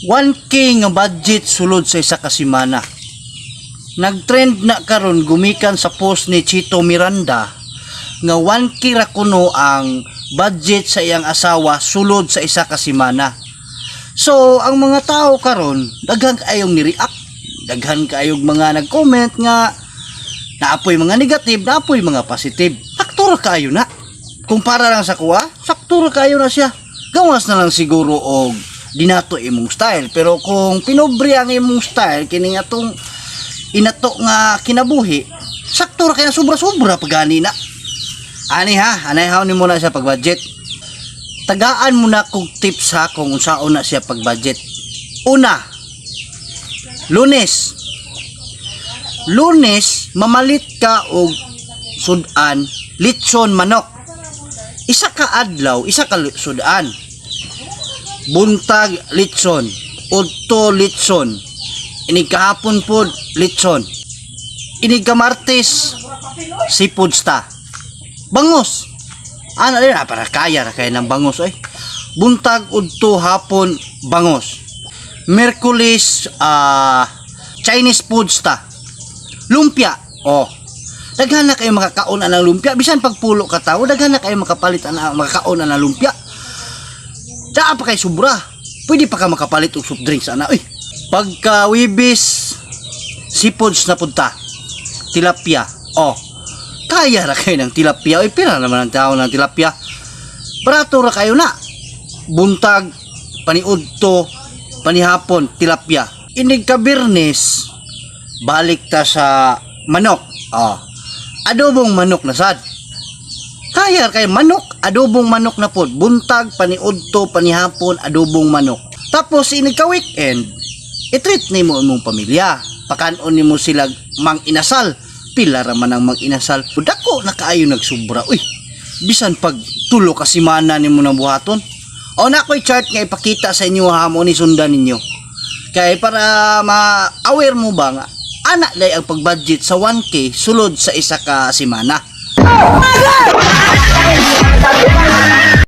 1K nga budget sulod sa isa ka semana. Nagtrend na karon gumikan sa post ni Chito Miranda nga 1K ra kuno ang budget sa iyang asawa sulod sa isa ka semana. So, ang mga tao karon daghan kaayong ni-react, daghan kaayong mga nag-comment nga naapoy mga negative, naapoy mga positive. Sakto ra kaayo na. Kumpara lang sa kuha, sakto ra kaayo na siya. Gawas na lang siguro og dinato imong style. Pero kung pinobre ang imong style, kini nga tong inato nga kinabuhi, sakto ra kaya, sobra-sobra pagani na. Ani ha, anay ha ni mo na siya pag-budget. Tagaan mo na kog tips ha kung unsaon na siya pag-budget. Una, Lunes. Lunes, mamalit ka og sudan, litson manok. Isa ka adlaw, isa ka sudan. Buntag litson, udto litson. Inig kahapon pod litson. Inig ka Martes, seafood sta. Bangos. Ana din, para kaya ra kay ng bangos oy. Buntag, udto, hapon bangos. Miyerkules, Chinese food sta. Lumpia. Oh. Daghan na kayo makakaon ang lumpia. Bisan pagpulo ka tao, daghan na kayo makapalit ana makakaon ang lumpia. Daa pa kay sobra. Pwede pa ka makapalit og soft drinks ana. Uy. Pagka Webes, seafoods na punta. Tilapia. Oh. Kaya ra kayo ng tilapia. Uy, pira naman ang tao ng tilapia. Barato ra kayo na. Buntag, paniudto, panihapon, tilapia. Inig ka Biyernes, balik ta sa manok. Oh. Adobong manok na sad. Kaya kay manok, adobong manok na pod. Buntag, paniudto, panihapon, adobong manok. Tapos inig ka weekend, i-treat nimo imong pamilya. Pakanon nimo sila Mang Inasal. Pila ra man ang Mang Inasal. Dako na kaayo nagsubra. Uy, bisan pag tulo ka semana nimo nang buhaton. O na ko'y chart nga ipakita sa inyo ha mo ni sundan ninyo. Kay para ma-aware mo ba nga ana day ang pag-budget sa 1K sulod sa isa ka semana.